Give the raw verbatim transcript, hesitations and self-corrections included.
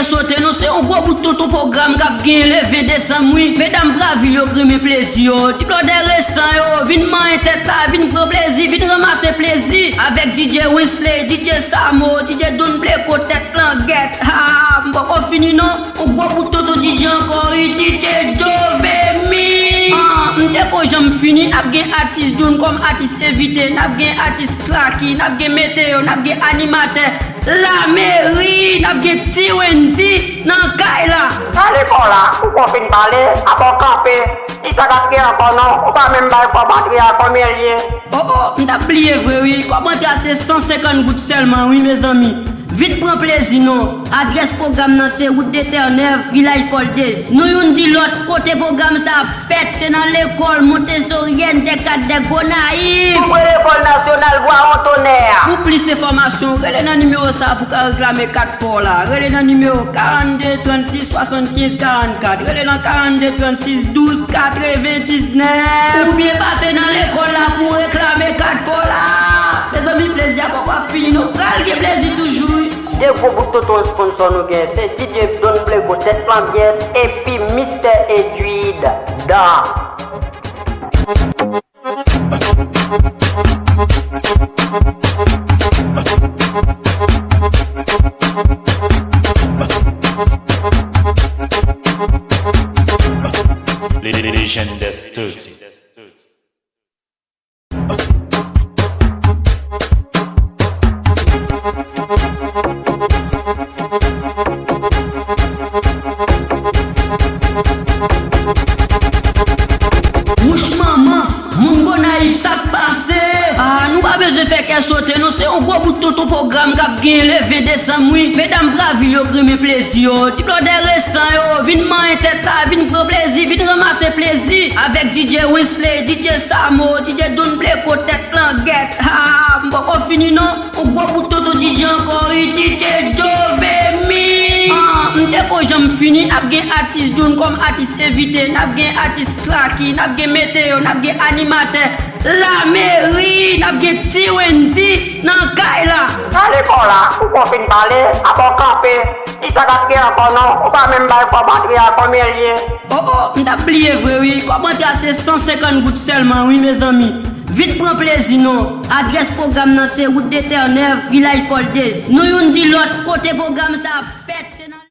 Sote non, se yon gwo bout tonton pwogram k ap genyen le ven desanm, wi. Medam Bravil yo k renmen plezi yo, ti blòdè resan yo, vin manyen tèt la, vin pran plezi, vin ranmase plezi avèk D J Winsley, D J Samo, D J Don Bleko, tèt langèt. Ha, m poko fini non. Yon gwo bout tonton D J ankò, wi, D J Jovemi. Ah, m te ko janm fini, n ap gen atis Jun kòm atis envite, n ap gen atis Clacky, n ap gen Meteo, n ap gen animatè Lameri, n ap gen Ti Wendy nan kay la. Pale kò la, ou ko fin pale, apa w kanpe. Kisa k ap gen ankò non? Ou pa menm bay kòb antre a, konbyen l ye? Oh, oh, m t ap bliye vre wi. Kòb antre a se san senkant goud sèlman wi, mezanmi. Vin pran plezi non. Adrès pwogram nan se wout de Tènèv, vilaj Pòl Dezi. Nou youn di lòt, kote pwogram sa ap fèt, se nan lekòl Montesoryèn dè Kat dè Gonayiv. Tou pre lekòl nasyonal Bwawon Tonè a. Pou plis enfòmasyon, rele nan nimewo sa a pou w ka reklame kat pa w la. Rele nan nimewo karannde trannsis swasannkenz karannkat. Rele nan karannde trannsis douz katrevendiznèf. Oubyen pase nan lekòl la pou w reklame kat pa w la. Mezanmi, plezi a poko ap fini non. Pral gen plezi toujou wi. De gwo bout tonton sponsò nou gen, se D J Don Bleko, tèt langèt, epi Mistè Edwid Dan. Legend Studio. Wouch manman, moun Gonayiv, sa k pase? Ah, nou pa bezwen fè kè sote non, se yon gwo bout tonton pwogram k ap genyen le ven desanm wi. Medam Bravil yo k renmen plezi yo, ti blòdè resan yo, vin manyen tèt la, vin pran plezi, vin ranmase plezi avèk D J Winsley, D J Samo, D J Don Bleko, tèt langèt. Ha, m poko fini non. Yon gwo bout tonton D J ankò, wi, D J Jovemi. Ah, m te ko janm fini, n ap gen atis Jun kòm atis envite, n ap gen atis Clacky, n ap gen Meteo, n ap gen animatè Lameri, n ap gen Ti Wendy nan kay la. Pale kò la, ou ko fin pale, apa w kanpe. Kisa k ap gen ankò non? Ou pa menm bay kòb antre a, konbyen l ye? Oh, oh, m t ap bliye vre wi. Kòb antre a se san senkant goud sèlman wi, mezanmi. Vin pran plezi non. Adrès pwogram nan se wout de Tènèv, vilaj Pòl Dezi. Nou youn di lòt, kote pwogram sa ap fèt.